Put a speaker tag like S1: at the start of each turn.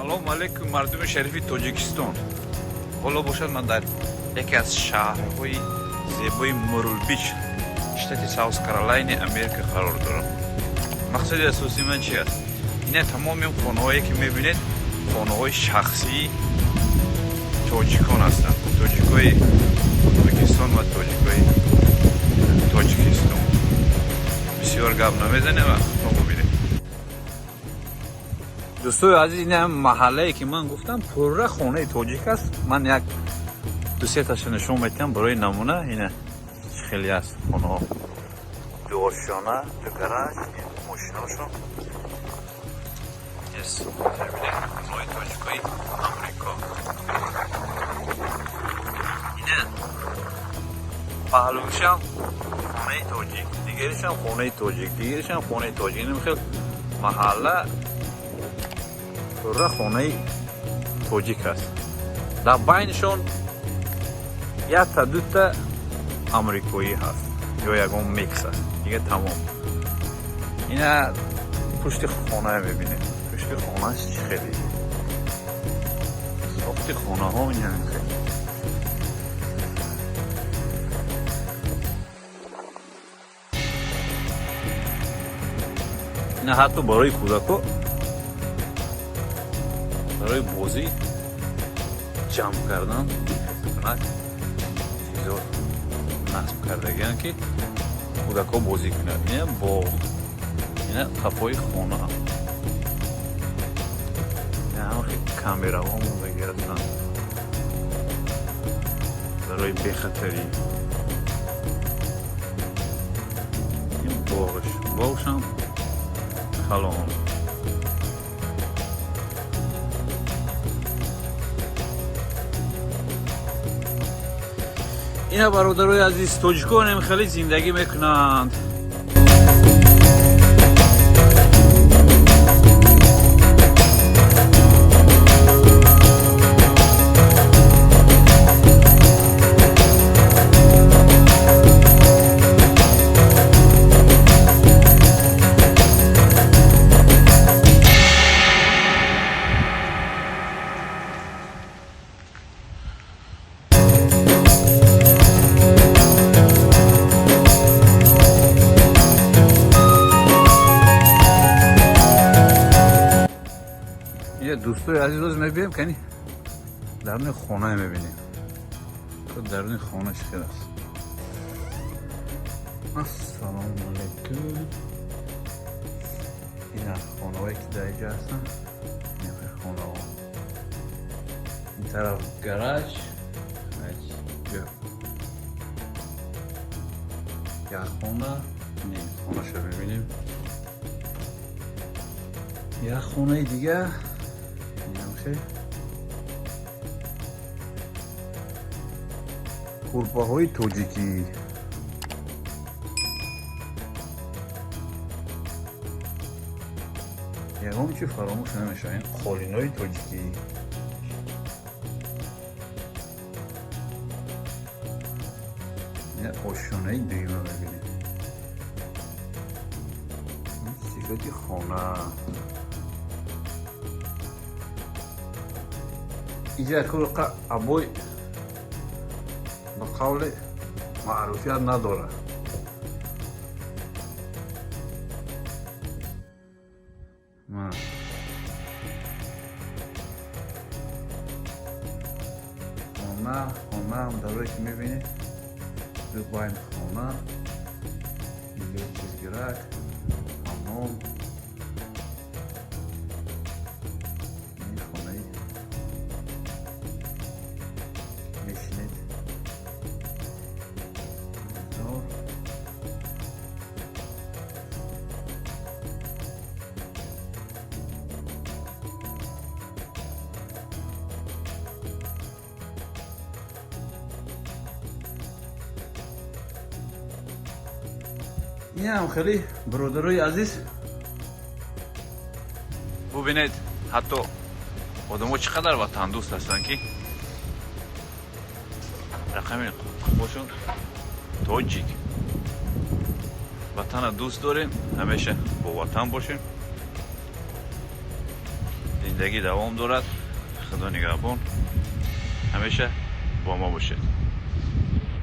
S1: Салому алейкум, мардуми шарифи Тоҷикистон. Ҳоло бошад, ман дар яке аз шаҳрҳои зебои Миртл-Бич, штати Саус Каролайни Америка қарор дорам. Мақсади асосии ман чи аст? Ина тамоми хонаҳое, ки мебинед, хонаҳои шахсии тоҷикон ҳастанд, тоҷикои Ӯзбекистон ва тоҷикои Тоҷикистон. Бисёр гап намезанем ва худтон бубинед. Дӯстои азиз, ин ҳам маҳаллае, ки ман гуфтам, пурра хонаи тоҷик аст. Ман як дусеташа нишон метиҳам барои намуна. Ина чӣ хеле аст хонаҳо: ду ошёна, ду гараж, мошиношон. Хонаҳои тоҷикои Амрико. Ина паҳлӯшам хонаи тоҷик, дигаришам хонаи тоҷик, дигаришам хонаи тоҷик. Инам хел маҳалла пурра хонаи тоҷик аст. Дар байнишон якта дута амрикоӣ ҳаст ё ягон микс аст, дига тамом. Ина пушти хона мебинем. Пушти хонааш чӣ хеле сохти хонаҳо, ин хеле. Ина ҳатто барои кӯдако, барои бозӣ ҷамъ кардан чизо насб кардагианд, ки кӯдакҳо бозӣ кунад. Ина боғ, ина қафои хона, ҳамахи камераҳо мондаги ҳастанд барои бехатарӣ. Ин боғш, боғшам калон. Ина, бародарои азиз, тоҷиконем хеле зиндагӣ мекунанд. Дӯстои азиз, оз мебием, кани даруни хона мебинем, даруни хона чӣ хел аст. Ассалому алайкум. Ина хонаҳое, ки дар инҷа ҳастанд, хонаҳо. Ин тараф гараж, як хона, хонаша мебинем, як хонаи дига. Инамхе кӯрпаҳои тоҷикӣ. Ягон чи фаромӯш намешавад, ин қолинои тоҷикӣ. Ина ошёнаи дуюма мебинем, сифати хона. Иҷа кулқа обой ба қавли маъруфият надорад. Хона, хонаам дарое, ки мебинед, ду байн хона, инҷо чизгирак, ҳаммом. Ин хонаи мешинед зор. Инам хеле, бародарои азиз, бубинед, ҳатто одамо чӣ қадар ватандӯст ҳастанд, ки рақами бошон тоҷик. Ватана дӯст дорем, ҳамеша бо ватан бошем. Зиндагӣ давом дорад. Худо нигаҳбон, ҳамеша бо мо бошед.